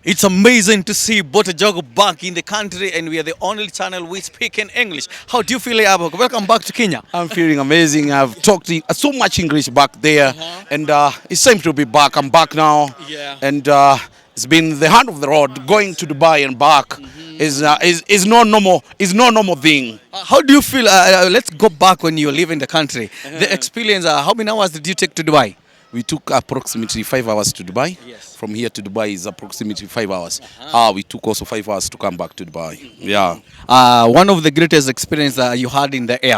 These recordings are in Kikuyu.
It's amazing to see Bote Jogo back in the country, and we are the only channel we speak in English. How do you feel, Abok? Welcome back to Kenya. I'm feeling amazing. I've talked so much English back there, and it's time to be back. I'm back now, and it's been the hand of the road. Going to Dubai and back is no normal. Is no normal thing. How do you feel? Let's go back when you live in the country. The experience, how many hours did you take to Dubai? We took approximately 5 hours to Dubai. From here to Dubai is approximately 5 hours. We took also 5 hours to come back to Dubai. Yeah. One of the greatest experience you had in the air,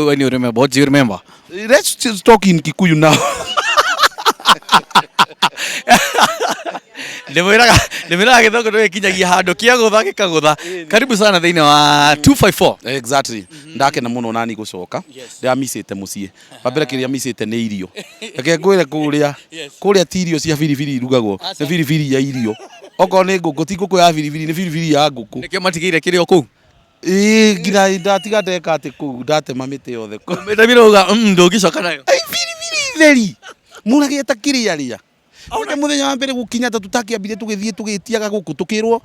when you remember, what do you remember? Let's just talk in Kikuyu now. Ndĩmwĩraga gĩthũngũ ndũgĩkinyagia handũ kĩagũtha gĩkagũtha. Karibu sana thĩinĩ wa 254. Exactly. Ndakena mũno nani gũcoka. Ndĩramicĩte mũciĩ. Wa mbere kĩrĩa micĩte nĩ irio. Reke ngwĩre kũrĩa kũrĩa ti irio cia biribiri irugagwo, nĩ biribiri ya irio. Okorwo nĩ ngũkũ, ti ngũkũ ya biribiri, nĩ biribiri ya ngũkũ. Nĩkĩo matigĩire kĩrĩ o kũu. Ĩĩ, nginya ndatiga ndeka atĩ kũu ndatema mĩtĩ yothe kũu. Mĩtamire uga ndũngĩcoka nayo. Ai, biribiri theri mũragĩeta kĩrĩa rĩa. Ona mũthenya wa mbere gũkinya ta tũtakĩambire tũgĩthiĩ tũgĩtiaga gũkũ tũkĩrwo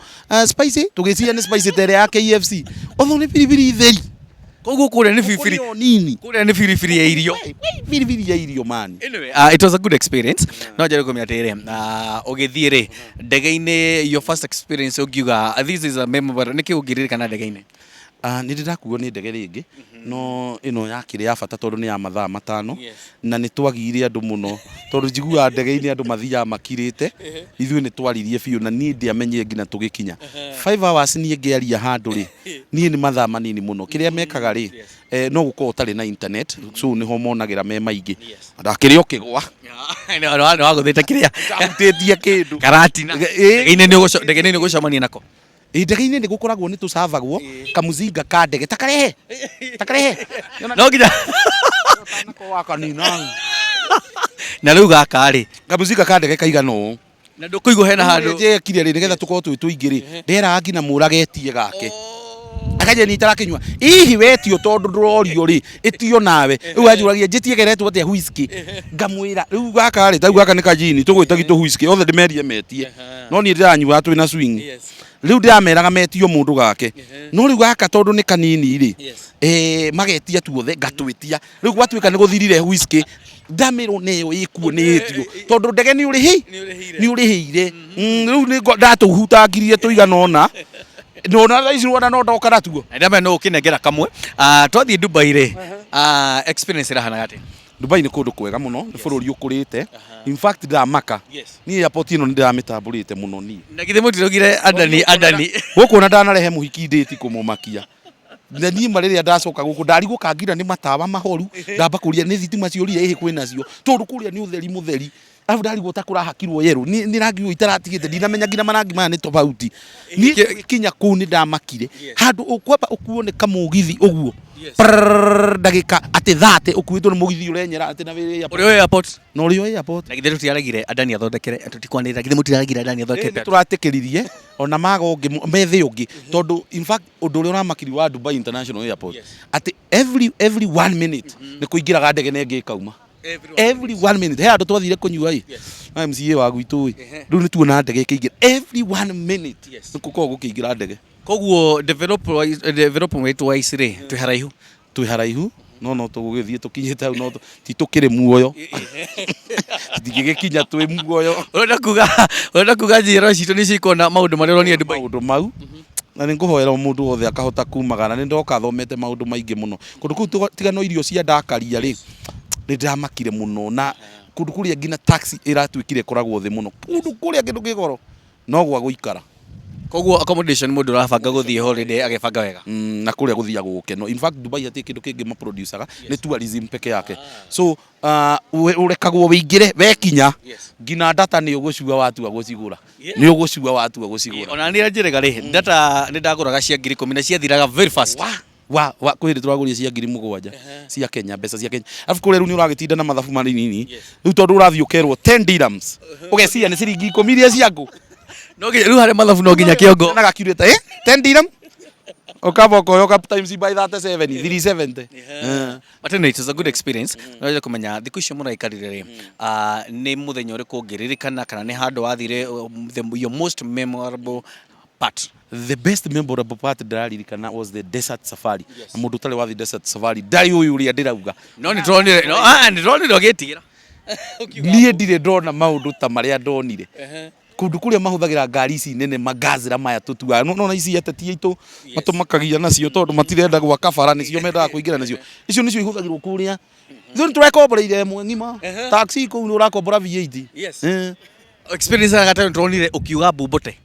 spicy, tũgĩciria nĩ spicy ta ĩrĩa ya KFC, although nĩ biribiri theri. Koguo kũrĩa nĩ biribiri. Kũrĩa nini. Kũrĩa nĩ biribiri ya irio. Wei, wei, biribiri ya irio mani. Anyway, it was a good experience. No njere kũmenya atĩrĩrĩ, ũgĩthiĩ rĩ ndege-inĩ, your first experience ũngiuga this is a memorable, nĩkĩ ũngĩririkana ndege-inĩ? Nĩ ndĩ ndakuo nĩ ndege rĩngĩ, no ĩno yakĩrĩ ya bata tondũ nĩ ya mathaa 5. Na nĩ twagire andũ mũno tondũ njiguaga ndege-inĩ andũ mathiaga makirĩte. Ithuĩ nĩ twaririe biũ na niĩ ndiamenyire nginya tũgĩkinya 5 hours. Niĩ ngĩaria handũ rĩ, niĩ nĩ mathaa manini mũno. Kĩrĩa mekaga rĩ, no gũkorwo ũtarĩ na internet, so nĩho monagĩra me maingĩ. Ndakĩrĩ o kĩgwa. Nĩ wagũthĩte kĩrĩa. Ndahutĩtie kĩndũ. Karatina. Ndege-inĩ nĩ ũgũcemania nako. Ĩ, ndege-inĩ nĩ gũkoragwo nĩ tũcavagwo kamuzinga ka ndege takarehe takarehe. No nginya Nako wakanina. Na rĩu gaka rĩ? Kamuzinga ka ndege kaigana ũũ. Na ndũkũigua hena handũ. Njekire rĩ, nĩgetha tũkorwo twĩ tũingĩ rĩ, nderaga nginya mũragetie gake akaja nĩ itarakĩnyua hihi wetio tondũ ndũrorio rĩ, ĩtio nawe. Rĩu anjũragia njĩtie keretwo atĩa whisky, ngamwĩra rĩu gaka rĩ, tarĩu gaka nĩ kajini tũgwĩta gitũ whisky. Othe ndĩmerie metie, no niĩ ndĩranyuaga twĩna swing. Rĩu ndĩrameraga metio mũndũ gake, no rĩu gaka tondũ nĩ kanini rĩ, magetia tuothe ngatwĩtia. Rĩu gwatuĩka nĩ gũthirire whisky, ndamĩrwo nĩyo ĩkuo nĩ ĩtio tondũ ndege nĩ ũrĩhĩ nĩ ũrĩhĩire. Rĩu nĩ ndatũhutangirie tũigana ũna nona thaa ici wona no ndoka natuo. Na ndamenya no ũkĩnengera kamwe. Twathiĩ Dubai rĩ, experience ĩrahanaga atĩa? Dubai nĩ kũndũ kwega mũno, nĩ bũrũri ũkũrĩte. In fact ndĩramaka niĩ airport ĩno nĩ ndĩramĩtambũrĩte mũno niĩ. Na githĩ mũtiraugire Adani Adani? Gũkũ ona ndanarehe mũhiki ndĩti kũmũmakia na niĩ ma rĩrĩa ndacoka gũkũ ndarigwo kangira nĩ matawa mahoru, ndamba kũria nĩ thitima ciũrire ĩhĩ kwĩnacio tondũ kũrĩa nĩ ũtheri mũtheri. Arabu ndarigwo ta kũrahakirwo yerũ nĩ rangi ũyũ itaratigĩte, ndinamenya nginya marangi maya nĩ tofauti. Niĩ kinya kũu nĩ ndamakire handũ ũkwamba ũkuo nĩ kamũgithi ũguo. Prrrr, ndagĩka atĩ 30 ũkuĩtwo nĩ mũgithi ũrenyera atĩ na wĩrĩ airport. Ũrĩ o airport. Na ũrĩ o airport. Na githĩ tũtiaragire Adani athondekere, tũtikwanĩrĩra, githĩ mũtiraragire Adani athondekere? Nĩ tũratĩkĩririe ona maga ũngĩ methe ũngĩ tondũ in fact ũndũ ũrĩa ũramakiri wa Dubai International Airport atĩ every one minute nĩ kũingĩraga ndege na ĩngĩ ĩkauma every one minute. He handũ twathire kũnyua ĩ na MCA wa gwitũ ĩ, rĩu nĩ tuona ndege ĩkĩingĩra every one minute, nĩ gũkoragwo gũkĩingĩra ndege. Koguo development wise rĩ, twĩ haraihu. Twĩ haraihu, no tũgũgĩthiĩ tũkinyĩte hau, no ti tũkĩrĩ muoyo, tũtingĩgĩkinya twĩ muoyo. Ũrenda kuga njiarwa citũ nĩ cikona maũndũ marĩa ũronire Dubai? Maũndũ mau na nĩ ngũhoera o mũndũ wothe akahota kumagara. Nĩ ndoka thomete maũndũ maingĩ mũno kũndũ kũu tiga no irio cia ndakaria rĩ, nĩ ndĩramakire mũno na kũndũ kũrĩa nginya taxi ĩratuĩkire ĩkoragwo thĩ mũno kũndũ kũrĩa kĩndũ kĩ goro no gwa gũikara. Koguo accommodation, mũndũ ũrabanga gũthiĩ holiday agĩbanga wega. Na kũrĩa gũthiagwo gũkeno. In fact Dubai hatirĩ kĩndũ kĩngĩ maproducaga, nĩ tourism peke yake. So ũrekagwo wĩingĩre wekinya nginya data nĩ ũgũcua watua gũcigũra, nĩ ũgũcua watua gũcigũra. Ona nĩ njĩrĩga rĩ, data nĩ ndagũraga cia 10,000 na ciathiraga very fast. Wa kwĩ hĩndĩ tũragũrire cia 7,000 cia Kenya, mbeca cia Kenya. Arabu kũrĩa rĩu nĩ ũragĩtinda na mathabu manini rĩu tondũ ũrathiĩ ũkerwo 10 dirhams, ũgeciria nĩ ciringi 10 iria ciaku. No nginya rĩu harĩ mathabu, no nginya kĩongo. Na gakiurĩte 10 dirham. Ũkamba ũkoya ũka times by 37 370. Eh. But anyway, it was a good experience. No kũmenya thikũ icio mũraikarire rĩ, nĩ mũthenya ũrĩkũ ũngĩririkana kana nĩ handũ wathire, your most memorable part? The best memorable part ndĩraririkana was the desert safari. Na mũndũ ũtarĩ wathiĩ desert safari ndarĩ ũyũ ũrĩa ndĩrauga. No nĩ tũronire, no, nĩ tũronire ũgĩtigĩra. Niĩ ndirĩ ndona maũndũ ta marĩa ndonire kũndũ kũrĩa mahũthagĩra ngari ici nene, magazira maya tũtuaga. No nona ici ateti aitũ matũmakagia nacio tondũ matirenda gwaka bara, nĩcio mendaga kũingĩra nacio. Icio nĩcio ihũthagĩrwo kũrĩa. Ithuĩ nĩtũrekomboreire ĩmwe ng'ima taxi kũu nĩ ũrakombora V8. Eh. Experience ya gatano tũronire ũkiuga mbumbote.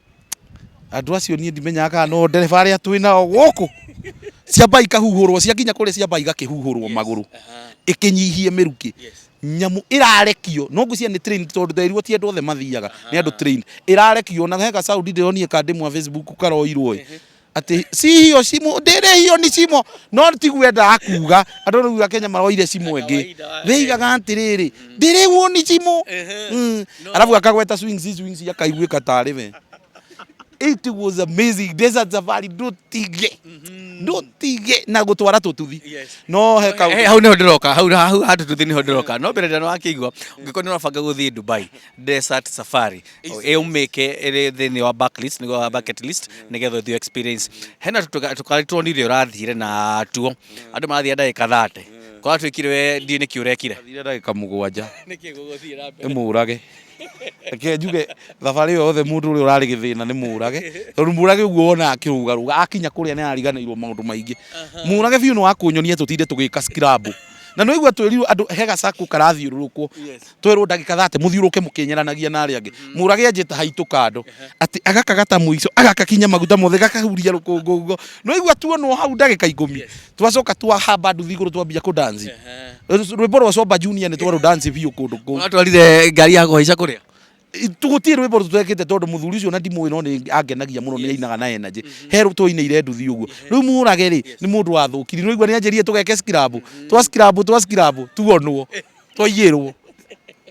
Andũ acio niĩ ndimenyaga kana no ndereba arĩa twĩ nao gũkũ ciamba ikahuhũrwo, ciakinya kũrĩa ciamba igakĩhuhũrwo magũrũ ĩkĩnyihie mĩrukĩ. Nyamũ ĩrarekio no ngwĩciria nĩ trained, tondũ nderirwo ti andũ othe mathiaga, nĩ andũ trained. Ĩrarekio na he gacaũndi ndĩronire ka ndĩmwa Facebook karoirwo ĩ atĩ si hiyo shimo ndĩrĩ hiyo ni shimo, no tiguo endaga kuga. Andũ rĩu a Kenya maroire shimo ĩngĩ wĩigaga atĩrĩrĩ ndĩrĩ ni shimo. Arabu akagweta swings swings akaiguĩka tarĩ we. It was amazing desert safari. Ndũtige ndũtige na gũtwara tũtuthi no he kaũndũ. Hau nĩho ndĩroka, hau handũ tũthi nĩho ndĩroka. No mbere ndano wakĩigua ũngĩkorwo nĩ ũrabanga gũthiĩ Dubai desert safari, ĩũmĩke ĩrĩ thĩinĩ wa backlist, nĩguo wa bucket list, nĩgetha ũthiĩ experience. Hena tũkari tuonire ũrathire na tuo andũ marathiĩ ndagĩka 30 kũratuĩkire we ndiĩ nĩkĩ ũrekire. Thire ndagĩka 7. Nĩkĩ gũgũthiĩ na mbere? Mũrage, reke njuge thabarĩ ĩyo yothe mũndũ ũrĩa ũrarĩ gĩthĩna nĩ mũrage, tondũ mũrage ũguo wona akĩrũgarũga akinya kũrĩa nĩ ariganĩirwo maũndũ maingĩ. Mũrage biũ nĩ wa kũnyonia tũtinde tũgĩka scramble na nĩ waigua twĩrirwo andũ he gacakũ karathiũrũrũkwo, twerwo ndagĩka 30 mũthiũrũke mũkĩnyeranagia na arĩa angĩ. Mũrage anjĩta haitũ kando atĩ agakagata mũico agakakinya maguta mothe gakahuria rũkũngũ ũguo, nĩ waigua tuonwo hau ndagĩka 10 twacoka twahamba nduthi igũrũ twambia kũdanci rwĩmbo rwa Somba Junior, nĩ twarũdanci biũ kũndũ kũu. Ũratwarire ngari ya kũhaica kũrĩa? Tũgũtirĩ rwĩmbo tũtekĩte tondũ mũthuri ũcio na ndimũĩ no nĩ angenagia mũno, nĩ ainaga na energy. He twainĩire nduthi ũguo. Rĩu mũrage rĩ nĩ mũndũ wathũkirie, nĩ waigua nĩ anjĩrire tũgeke scramble, twa scramble, twa scramble, tuonwo twaiyĩrwo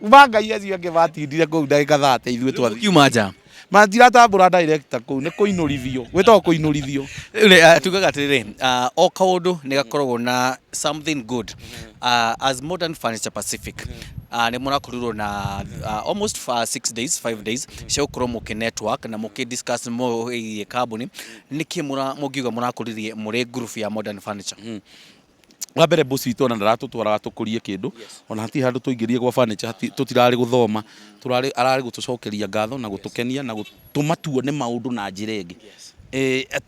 ma ngai acio angĩ matindire kũu ndagĩka 30 ithuĩ twathi Kiuma nja. Matiratambũra director kũu nĩ kũinũrithio, gwĩtagwo kũinũrithio. Rĩu rĩ, tugaga atĩrĩrĩ, o kaũndũ nĩ gakoragwo na something good. As Modern Furniture Pacific, nĩ mũrakorirwo na almost 6 days, 5 days cia gũkorwo mũkĩ network na mũkĩ discuss more ĩgiĩ kambuni. Nĩkĩ mũngiuga mũrakũririe mũrĩ group ya Modern Furniture? Wa mbere boss witũ ona ndaratũtwaraga tũkũrie kĩndũ, ona hatirĩ handũ tũingĩrie gwa furniture, tũtirarĩ gũthoma tũrarĩ, ararĩ gũtũcokeria ngatho na gũtũkenia na gũtũma tuone maũndũ na njĩra ĩngĩ.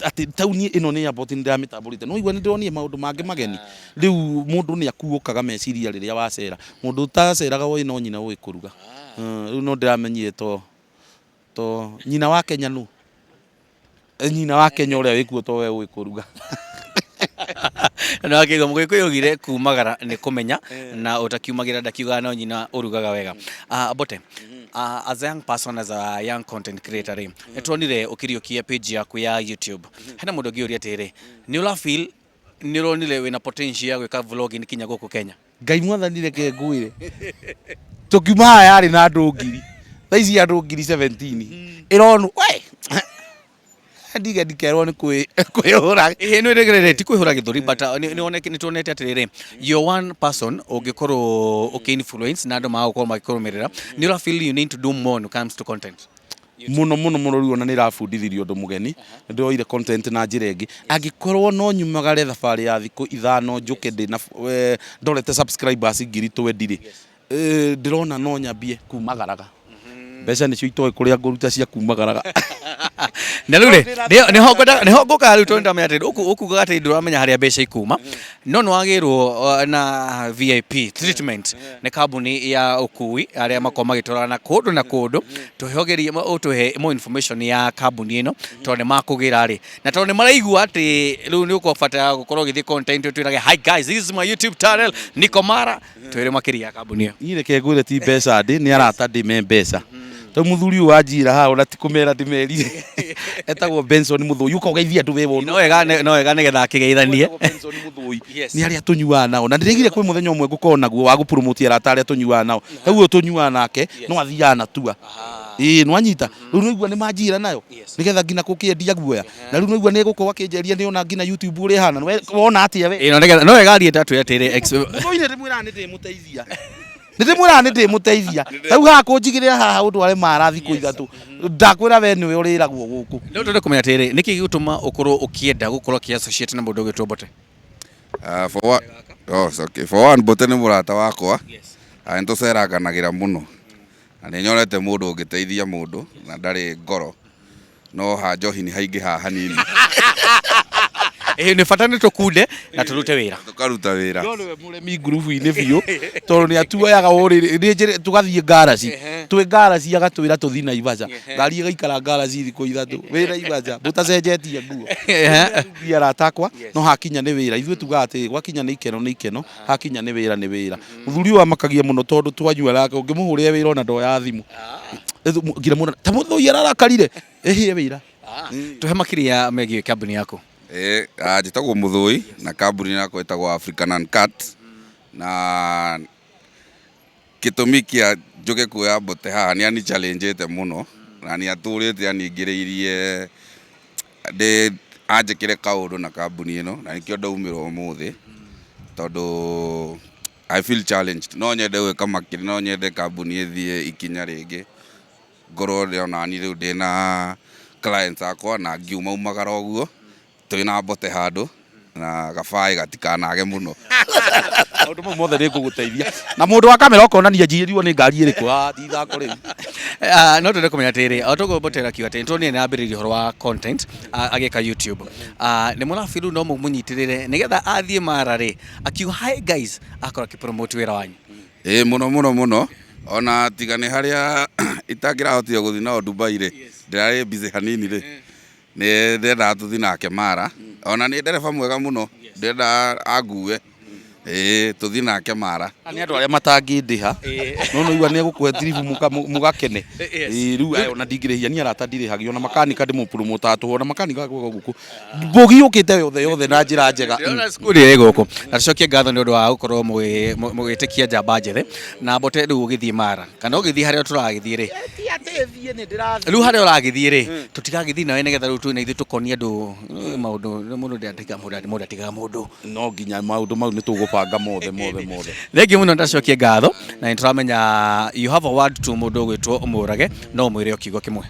Atĩ taũni ĩno nĩ airport nĩ ndĩramĩtambũrĩte, no igua nĩ ndĩronire maũndũ mangĩ mageni. Rĩu mũndũ nĩ akuũkaga meciria rĩrĩa wacera. Mũndũ ũtaceraga ũĩ no nyina ũĩ kũruga. Rĩu no ndĩramenyire to nyina wa Kenya nũ. Nyina wa Kenya ũrĩa wĩkuo to we ũĩ kũruga. Na wakĩigua mũgĩkũyũ augire kumagara nĩ kũmenya na ũtakiumagĩra ndakiugaga no nyina ũrugaga wega. Mbote, as a young person, as a young content creator rĩ, nĩ tuonire ũkĩriũkia page yaku ya YouTube. Hena mũndũ ũngĩũria atĩrĩrĩ, nĩ ũra feel nĩ ũronire wĩna potential ya gwĩka vlogging kinya gũkũ Kenya? Ngai mwathani, reke ngwĩre, tũkiuma haha yarĩ na andũ 1,000, thaa ici andũ 17,000 ĩronwo we ndige ndikerwo nĩ kwĩhũra. Ĩĩ nĩ rĩrĩ ti kwĩhũra gĩthũri, but nĩ tuonete atĩrĩrĩ, you're one person ũngĩkorwo ũkĩ influence na andũ magakorwo magĩkũrũmĩrĩra. Nĩ ũra feel you need to do more when it comes to content? Mũno mũno mũno. Rĩu ona nĩ ĩrabundithirie ũndũ mũgeni, nĩ ndĩroire content na njĩra ĩngĩ. Angĩkorwo no nyumagare thabarĩ ya thikũ 5 njũke ndĩna ndorete subscribers 20,000 rĩ, ndĩrona no nyambie kumagaraga. Mbeca nĩcio itoĩ kũrĩa ngũruta cia kumagaraga. Na rĩu rĩ nĩho ngũkaga rĩu, tondũ ndamenya atĩ ũkugaga atĩ ndũramenya harĩa mbeca ikuma, no nĩ wagĩrwo na VIP treatment nĩ kambuni ya ũkui arĩa makorwo magĩtwarana kũndũ na kũndũ. Tũhogerie ũtũhe more information ya kambuni ĩno, tondũ nĩ makũgĩra rĩ na tondũ nĩ maraigua atĩ rĩu nĩ ũkũbatara gũkorwo ũgĩthiĩ content ũtwĩrage, "Hi guys, this is my YouTube channel, niko Mara." Twĩre makĩria ya kambuni ĩyo. Niĩ reke ngwĩre, ti mbeca ndĩ nĩ arata ndĩ me mbeca, tondũ mũthuri ũyũ wanjira haha ona ti kũmera ndĩmerire, etagwo Benson Mũthũi, ũka ũgeithie andũ we wona. No wega nĩgetha akĩgeithanie. Etagwo Benson Mũthũi. Nĩ arĩa tũnyuaga nao na ndĩraigire kwĩ mũthenya ũmwe ngũkorwo naguo wa gũpromote arata arĩa tũnyuaga nao. Rĩu ũyũ tũnyuaga nake no athiaga na tua. Ĩĩ, nĩwanyita rĩu nĩigua nĩ manjira nayo nĩgetha nginya kũkĩendia guoya, na rĩu nĩigua nĩ gũkorwo akĩnjeria nĩona nginya YouTube ũrĩa ĩhana. Wona atĩa we? Ĩno nĩgetha no wega athiĩ tatwĩre atĩrĩ Mũthũi nĩ ndĩmwĩraga nĩ ndĩmũteithia, nĩ ndĩmwĩraga nĩ ndĩmũteithia. Rĩu haha kũnjigĩrĩra haha ũndware Mara thikũ 3, ndakwĩra we nĩwe ũrĩragwo gũkũ. No twende kũmenya atĩrĩrĩ, nĩkĩ gĩgũtũma ũkorwo ũkĩenda gũkorwo ũkĩ associate na mũndũ ũgwĩtwo Mbote? For one, oh, it's okay. For one, Mbote nĩ mũrata wakwa. Na nĩ tũceranganagĩra mũno. Na nĩ nyonete mũndũ ũngĩteithia mũndũ na ndarĩ ngoro. No ha njohi nĩ haingĩhaga hanini. Ĩĩ, nĩ bata nĩ tũkunde na tũrute wĩra. Tũkaruta wĩra. No nĩwe mũremi ngurubu-inĩ biũ tondũ nĩ atuoyaga ũrĩrĩ nĩ njĩrĩ tũgathiĩ ngaraci, twĩ ngaraci agatwĩra tũthiĩ Naivasha, ngari ĩgaikara ngaraci thikũ 3 wĩ Naivasha mũtacenjetie nguo. Ithuĩ arata akwa no hakinya nĩ wĩra ithuĩ tugaga atĩ gwakinya nĩ ikeno nĩ ikeno, hakinya nĩ wĩra nĩ wĩra. Mũthuri ũyũ amakagia mũno tondũ twanyua nake ũngĩmũhũrĩra wĩra ona ndoya thimũ. Nginya mũndũ ta mũthũi ararakarire ĩhie wĩra. Tũhe makĩria megiĩ kambuni yaku. Ĩĩ, njĩtagwo Mũthũi na kambuni yakwa ĩtagwo African Uncut, na gĩtũmi kĩa njũke kuoya Mbote haha nĩ ani challenge ĩte mũno na nĩ atũrĩte aningĩrĩirie ndĩ anjĩkĩre kaũndũ na kambuni ĩno, na nĩkĩo ndaumĩra ũmũthĩ tondũ I feel challenged. No nyende gwĩka makĩria, no nyende kambuni ĩthiĩ ikinya rĩngĩ, ngorwo ndĩ onani rĩu ndĩna clients akwa na ngiuma umagara ũguo twĩna Mbote handũ na gabaĩ gatikanage mũno. Maũndũ mau mothe nĩ ngũgũteithia. Na mũndũ wa kamera ũkonania njiyĩrirwo nĩ ngari ĩrĩkũ. Ah, ti ithako rĩu. No twende kũmenya atĩrĩrĩ, o toguo Mbote akiuga atĩ nĩtũronire nĩ ambĩrĩirie ũhoro wa content agĩka YouTube. Nĩ mũrabi rĩu no mũmũnyitĩrĩre nĩgetha athiĩ Mara rĩ, akiuga hi guys, akorwo akĩ promote wĩra wanyu. Ĩĩ mũno mũno mũno, ona tiga nĩ harĩa itangĩrahotire gũthiĩ nao Dubai rĩ, ndĩrarĩ busy hanini rĩ, nĩ ndendaga tũthiĩ nake Mara, ona nĩ ndereba mwega mũno, ndendaga angue, ĩĩ tũthiĩ nake Mara. Nĩ andũ arĩa matangĩndĩha, no nĩ ũigua nĩ egũkũhe tiribu mũgakene. Ĩĩ rĩu aya ona ndingĩrĩhia niĩ arata ndirĩhagio, ona makanika ndĩmũpromotaga tũhũ, ona makanika gũka gũkũ. Mbũgi yũkĩte yothe yothe na njĩra njega. Ndĩrona cukuru ĩ gũkũ na tũcokie ngatho nĩ ũndũ wa gũkorwo mũgĩtĩkia njamba njĩthĩ na Mbote rĩu ũgĩthiĩ Mara kana ũgĩthiĩ harĩa tũragĩthiĩ rĩ, Ti atĩ thiĩ nĩ ndĩrathiĩ. Rĩu harĩa ũragĩthiĩ rĩ, tũtigagĩthiĩ nawe nĩgetha rĩu na ithuĩ tũkonie andũ maũndũ mũndũ ndatigaga mũndũ ndatigaga mũndũ. No nginya maũndũ mau nĩ tũgũbanga mothe mothe mothe. Thengiũ mũno ndacokie ngatho na nĩ tũramenya you have a word to mũndũ ũgwĩtwo Mũrage, no ũmwĩre o kiugo kĩmwe.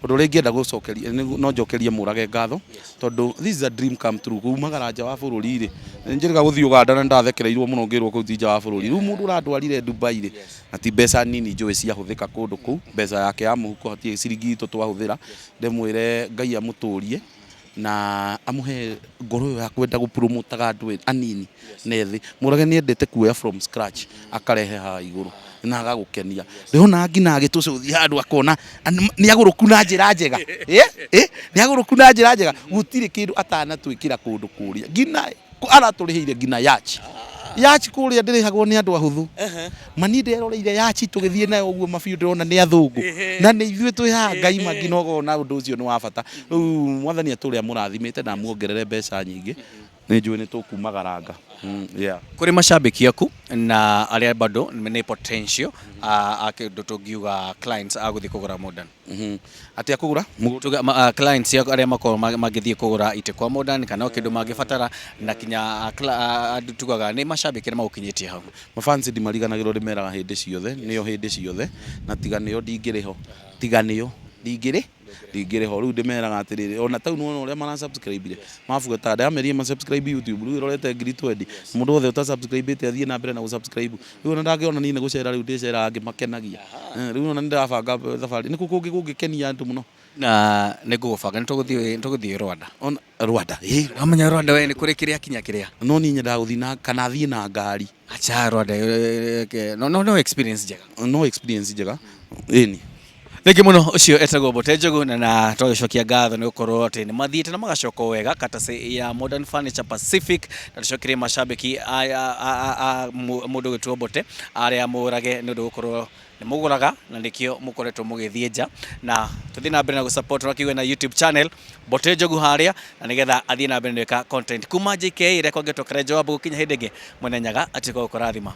Ũndũ ũrĩa ingĩenda gũcokeria, no njokerie Mũrage ngatho tondũ this is a dream come true. Kumagara nja wa bũrũri rĩ, nĩ njĩrĩga gũthiĩ Ũganda na nĩ ndathekereirwo mũno ngĩrwo kũu ti nja wa bũrũri. Rĩu mũndũ ũrandwarire Dubai rĩ, na ti mbeca nini njũĩ ciahũthĩka kũndũ kũu, mbeca yake ya mũhuko hatirĩ ciringi itũ twahũthĩra, ndĩmwĩre Ngai amũtũrie na amũhe ngoro ĩyo ya kwenda gũ promote aga andũ anini na ethĩ. Mũrage nĩ endete kuoya from scratch akarehe haha igũrũ na agagũkenia. Ndĩrona nginya agĩtũcũthia handũ akona nĩ agũrũku na njĩra njega. Nĩ agũrũku na njĩra njega. Gũtirĩ kĩndũ atanatwĩkĩra kũndũ kũrĩa. Nginya aratũrĩhĩire nginya yacht. Yacht kũrĩa ndĩrĩhagwo nĩ andũ ahũthũ. Mani nderoreire yacht tũgĩthiĩ nayo ũguo mabiũ ndĩrona nĩ athũngũ. Na nĩ ithuĩ twĩ haha Ngai ma nginya ũkona ũndũ ũcio nĩ wa bata. Rĩu mwathani atũre amũrathimĩte na amuongerere mbeca nyingĩ. Nĩ njũĩ nĩ tũkumagaranga. Yeah. Kũrĩ macambĩki aku na arĩa bado nĩ potential a kĩndũ tũngiuga clients a gũthiĩ kũgũra Modern. Atĩa kũgũra? Tuge, clients aku arĩa makorwo mangĩthiĩ kũgũra itĩ kwa Modern kana o kĩndũ mangĩbatara na kinya andũ tugaga nĩ macambĩki arĩa magũkinyĩtie hau. Mafans ndimariganagĩrwo, ndĩmeraga hĩndĩ ciothe, nĩo hĩndĩ ciothe, na tiga nĩo ndingĩrĩ ho. Tiga nĩo ndingĩrĩ ndingĩrĩ ho. Rĩu ndĩmeraga atĩrĩrĩ, ona tau nĩwona ũrĩa mara subscribe ire, mabuataga, ndĩramerire ma subscribe YouTube, rĩu ĩrorete ngiri twendi. Mũndũ wothe ũta subscribe ĩte athiĩ na mbere na gũ subscribe. Rĩu ona ndangĩona niĩ nĩ gũcera rĩu ndĩceraga ngĩmakenagia. Rĩu ona nĩ ndĩrabanga thabarĩ, nĩ kũ kũngĩ kũngĩkenia andũ mũno? Na nĩ ngũgũbanga nĩ tũgũthiĩ, nĩ tũgũthiĩ Rwanda. Ona Rwanda, ĩĩ. Wamenya Rwanda we nĩ kũrĩ kĩrĩa kinya kĩrĩa. No niĩ nyendaga gũthiĩ na, kana thiĩ na ngari. Acha Rwanda, no, no, no experience njega. No experience njega, ĩni. Thengiũ mũno, ũcio etagwo Mbote Njogu na twagĩcokia ngatho nĩ gũkorwo atĩ nĩ mathiĩte na magacoka o wega courtesy ya Modern Furniture Pacific, na tũcokerie macambĩki a mũndũ ũgwĩtwo Mbote arĩa Mũrage nĩ ũndũ gũkorwo nĩ mũgũraga na nĩkĩo mũkoretwo mũgĩthiĩ nja, na tũthiĩ na mbere na gũ support tũrakiuga na YouTube channel Mbote Njogu harĩa, na nĩgetha athiĩ na mbere na gwĩka content kuma JK ĩrĩa kwangĩtwo Karenjo wa Mbũgũ. Kinya hĩndĩ ĩngĩ, Mwene Nyaga atuĩke wa gũkũrathima.